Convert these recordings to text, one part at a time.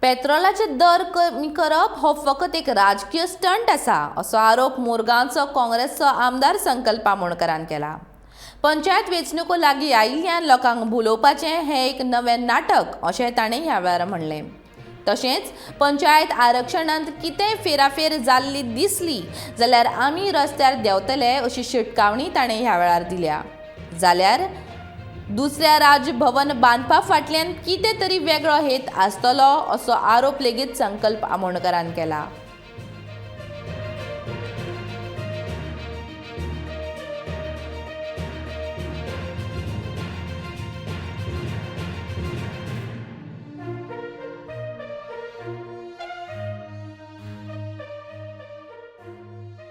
पेत्रोलाचे दर कमी करप हो फकत एक राजकीय स्टंट आसा असो आरोप मुरगांवचो काँग्रेसचो आमदार संकल्प आमोणकरान केला. पंचायत वेंचणुको लागीं आयिल्ल्यान लोकांक भुलोवपाचें हें एक नवें नाटक अशें ताणें ह्या वेळार म्हणलें. तशेंच पंचायत आरक्षणांत कितेंय फेराफेर जाल्ली दिसली जाल्यार आमी रस्त्यार देंवतले अशी शिटकावणी ताणें ह्या वेळार दिल्या. जाल्यार दुसऱ्या राजभवन बांदपा फाटल्यान कितें तरी वेगळो हेत आसतलो असो आरोप लेगीत संकल्प आमोणकरान केला.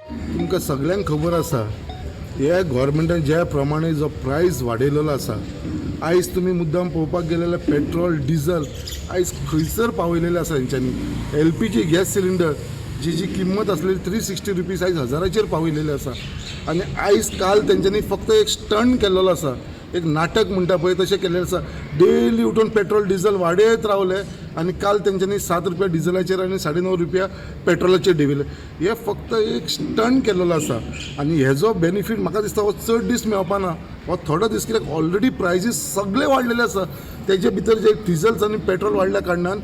तुमकां सगल्यांक खबर आसा, हे गोवोरमेंटान ज्या प्रमाणे जो प्रायस वाडयलेलो आसा, आयज तुमी मुद्दाम पळोवपाक गेले जाल्यार पेट्रोल डिजल आयज खंयसर पावयलेलें आसा हेंच्यांनी. एलपीजी गॅस सिलिंडर जी जी किंमत आसलेली 360 रुपीज आयज हजाराचेर पावयलेली आसा. आनी आयज काल तेंच्यांनी फक्त एक स्टंट केल्लो आसा, एक नाटक म्हणटा पळय तशें केल्लें आसा. डेली उठून पेट्रोल डिजल वाडयत रावले आनी काल तेंच्यांनी 7 रुपया डिजलाचेर आनी 9.5 रुपया पेट्रोलाचेर देंवयले. हे फक्त एक स्टंट केल्लो आसा आनी हेजो बेनिफीट म्हाका दिसता हो चड दीस मेळपा ना, हो थोडो दीस, कित्याक ऑलरेडी प्रायजीस सगळे वाडलेले आसा. तेजे भितर जे डिजल्स आनी पेट्रोल वाडल्या कारणान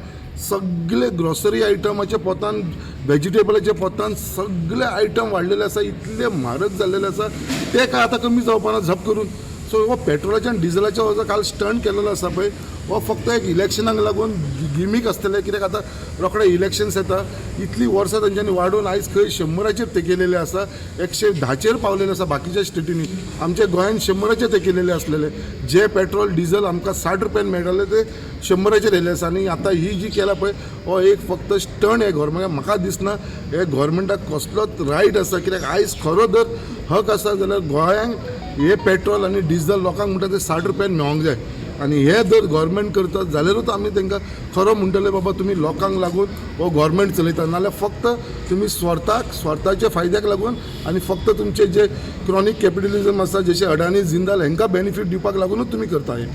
सगळे ग्रोसरी आयटमाच्या पोतान, वेजिटेबलाच्या पोतान सगळे आयटम वाडलेले आसा, इतले म्हारग जाल्लेले आसा ते काय आतां कमी जावपा ना झप करून. सो हो पेट्रोलाच्या आनी डिजलाचो हो जो काल स्टंट केलेलो आसा पळय, हो फक्त एक इलेक्शनाक लागून गिमीक आसतलें, कित्याक आतां रोखडे इलेक्शन्स येता. इतलीं वर्सां तेंच्यांनी वाडोवन आयज खंय 100 तेंकयलेले आसा, 110 पावलेले आसा बाकीच्या स्टेटींनी. आमच्या गोंयान 100 तेंकयलेले आसलेले, जे पेट्रोल डिजल आमकां 60 रुपयान मेळटाले ते 100 येयल्ले आसा. आनी आतां ही जी केला पळय हो एक फक्त स्टंट हे गोवोरमेंटाक, म्हाका दिसना हे गोवोरमेंटाक कसलोच रायट आसा, कित्याक आयज खरो जर हक आसा जाल्यार गोंयांक हे पेट्रोल आनी डिजल लोकांक म्हणटा ते 60 रुपयान मेळोंक जाय. आनी हे जर गोवोरमेंट करता जाल्यारूच आमी तांकां खरो म्हणटले बाबा तुमी लोकांक लागून हो गोवोरमेंट चलयता, नाजाल्यार फक्त तुमी स्वार्थाच्या फायद्याक लागून आनी फक्त तुमचे जे क्रॉनीक कॅपिटलिजम आसा, जशे अडानी जिंदाल हांकां बेनिफीट दिवपाक लागूनच तुमी करता हें.